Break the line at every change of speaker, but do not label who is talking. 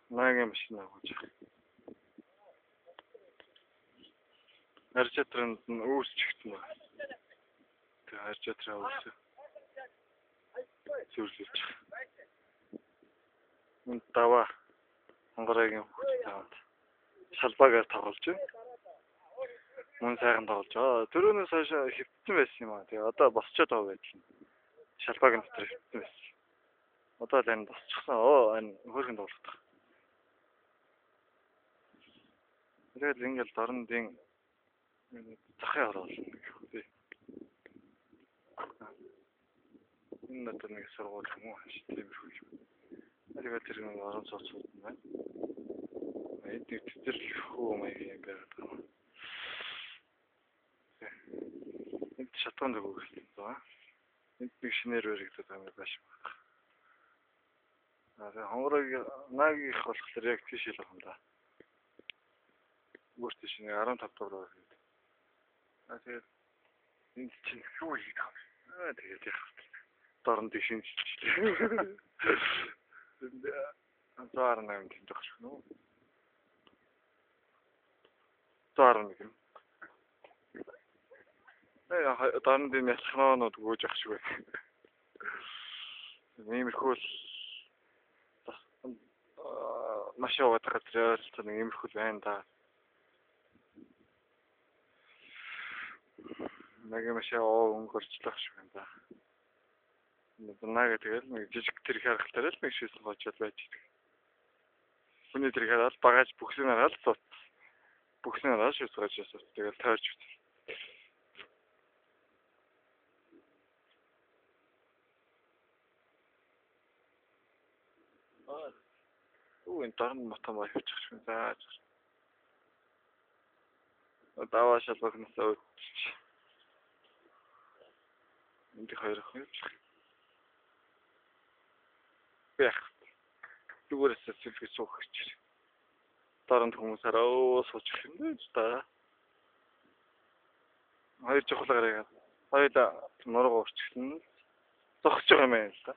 Нагийн машин агуулж байгаа. Аржатранд нь үүсчихсэн байна. Тэгээ аржатраа үүсээ. Зүрлэж байгаа. Энд даваа хонгоройгийн хүүхдтэй хамт шалбаагаар тоглож байна. Мөн сайхан тоглож байгаа. Түрүүнээс хойш хэвтсэн байсан юм аа. Тэгээ одоо босчоод байгаа байдал нь. Шалбаагийн дотор хэвтсэн байсан. Одоо л энэ босчихсон. Оо энэ хөөрхөн тоглох. Тэгээд ингээл дорндын захын оруулна гэх үү. Энэ одоо нэг сургууль юм уу? Тиймэрхүү юм. Тэгээд тэр нэг орон сууцуд нь байна. Энд нэг цэцэрлэхүү маягийн юм байгаад байгаа. Энд шатгаан зүг өгсөн байгаа. Энд нэг шинээр баригдаад байгаа юм байна. Аа тэгээд хонгорыг наагийнх болохоор яг тийш л байгаа юм да. Өөр тийш нэг 15 дугаар гэдэг. Аа тэгээд энд чинь юу хийх вэ? Аа тэгээд яах вэ? Дорн тийш шинжилчихлээ. 118 тэмдэг шиг нүү. 111 юм. Э дорн дийн ялхнаанууд гүйж ах шиг байна. Иймэрхүү л маш яваад газар ойролцоо нэг иймэрхүү л байна да. Нэг маш оо өнгөрчлөх шиг байна да. Нага тэгэл нэг жижиг тэр харахтараа л нэг шийсэн гоочод байж идэг. Хүний тэр хараад багаж бүхсэн хараад цуц. Бүхсэн хараад шүүс гоож цуц. Тэгэл тойрч үт. Аа. Үу энэ дорн мотон ба явчих шиг. За. Даваа шалгахнасаа өдчих. Энд хоёр ах явчих. Байх. Зүгээрээс сэлгэж суух гэж. Дорнд хүмүүс хараа өө суучих юм дээ да. Хоёр чухал гараад хоёул нуруу урчглан зогсож байгаа юм байна л да.